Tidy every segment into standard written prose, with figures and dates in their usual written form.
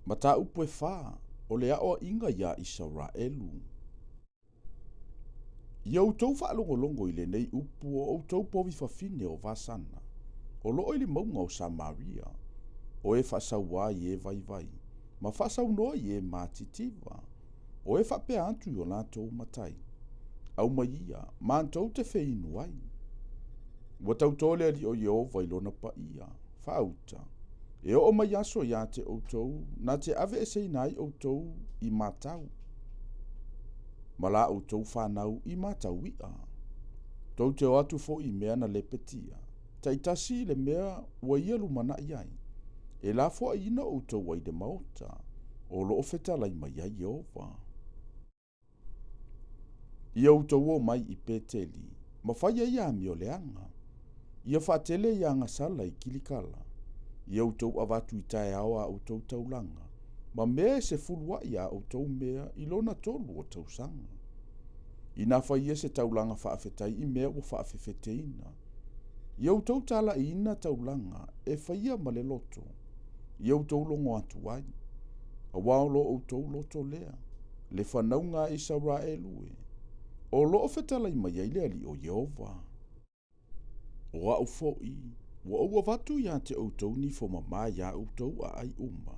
Mataupu e fa o le aoaiga iā Isaraelu. Ia outou faalogologo i lenei upu o outou povi fafine o Vasana, o loo i le mauga o Samaria, o e faasauā i e vaivai, ma faasaunoa i e matitiva, o e faapea atu i o latou matai, Aumai ia, matou te feinu ai. Ua tautō le Alii o Ieova i lona paia, faauta, e oo mai aso iā te outou na te aveeseina ai outou i matau, ma la outou fanau i matau iʻa. Tou te o atu foi i mea na lepetia, taitasi i le mea ua ia lumanai ai, e lafoaiina outou ai le maota, o loo fetalai mai ai Ieova. Ia outou o mai i Peteli, ma fai ai amioleaga. Ia faatele i agasala i Kilikala. Ia outou avatu i taeao a outou taulaga, ma mea e sefuluaʻi a outou mea i lona tolu o tausaga. Inā faia se taulaga faafetai i mea ua faafefeteina. Ia outou talaiina taulaga e faia ma le loto, ia outou logo atu ai. Auā o lo outou loto lea, le fanauga a Isaraelu e, o loo fetalai mai ai le Alii o Ieova. O aʻu foʻi, ua ou avatu iā te outou nifo mamā iā outou aʻai uma,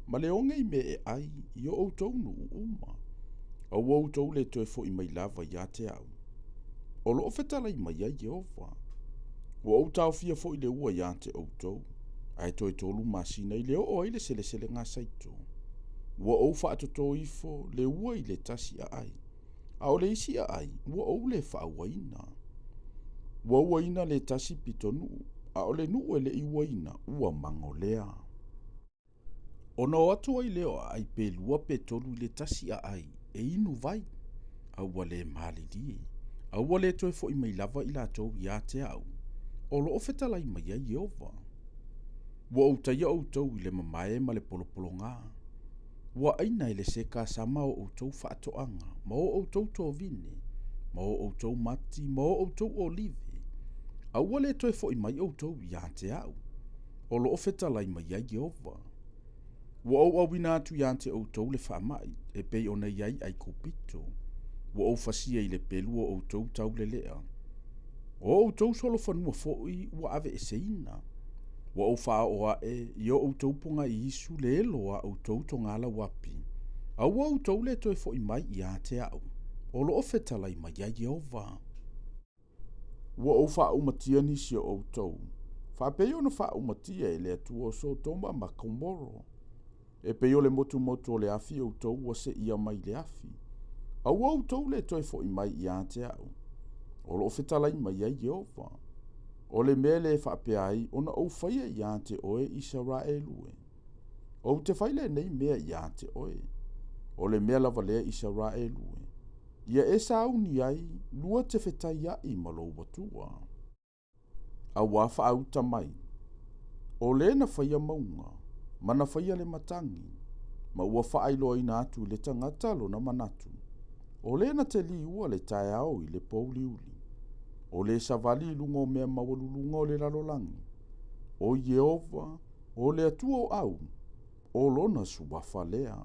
ma le oge i mea e ai i o outou nuu uma. A ua outou le toe foʻi mai lava iā te aʻu, o loo fetalai mai ai Ieova. Ua ou taofia foʻi le ua iā te outou, ae toe tolu masina i le oo ai le seleselega saito. Ua ou faatotō ifo le ua i le tasi aʻai, a o le isi aʻai ua ou le faauaina. Ua uaina le tasi pitonuu, a o le nuu e leʻi uaina ua magolea. Ona o atu ai lea o aʻai pe lua pe tolu i le tasi aʻai e inu vai, a ua le malilie, a ua le toe foʻi mai lava i latou iā te aʻu, o loo fetalai mai ai Ieova. Ua ou taia outou i le mamae ma le polopologā. Ua aina e le sekasama o outou faatoaga, ma o outou tovine, ma o outou mati, ma o outou olive, a ua le toe foʻi mai outou iā te aʻu, o loo fetalai mai ai Ieova. Ua ou auina atu iā te outou le faamaʻi, e pei ona i ai Aikupito. Ua ou fasia i le pelu o outou taulelea. O outou solofanua foʻi ua aveeseina. Ua ou faaoo aʻe i o outou pogaiisu le elo a outou togalauapi, a ua outou le toe foʻi mai iā te aʻu, o loo fetalai mai ai Ieova. Ua ou faaumatia nisi o outou, faapei ona faaumatia e le Atua o Sotoma ma Komoro. E pei o le motumotu o le afi outou ua seia mai le afi. A ua outou le toe foʻi mai iā te aʻu, o loo fetalai mai ai Ieova. O le mea le faapea ai ona ou faia iā te oe Isaraelu e. Ou te fai lenei mea iā te oe. O le mea lava lea Isaraelu e. Ia e sauni ai lua te fetaiaʻi ma lou Atua. Auā faauta mai, o le na faia mauga, ma na faia le matagi, ma ua faailoaina atu i le tagata lona manatu. O le na teliua le taeao i le pouliuli. O le savali i luga o mea maualuluga o le lalolagi. O Ieova, o le Atua o au, o lona suafa lea.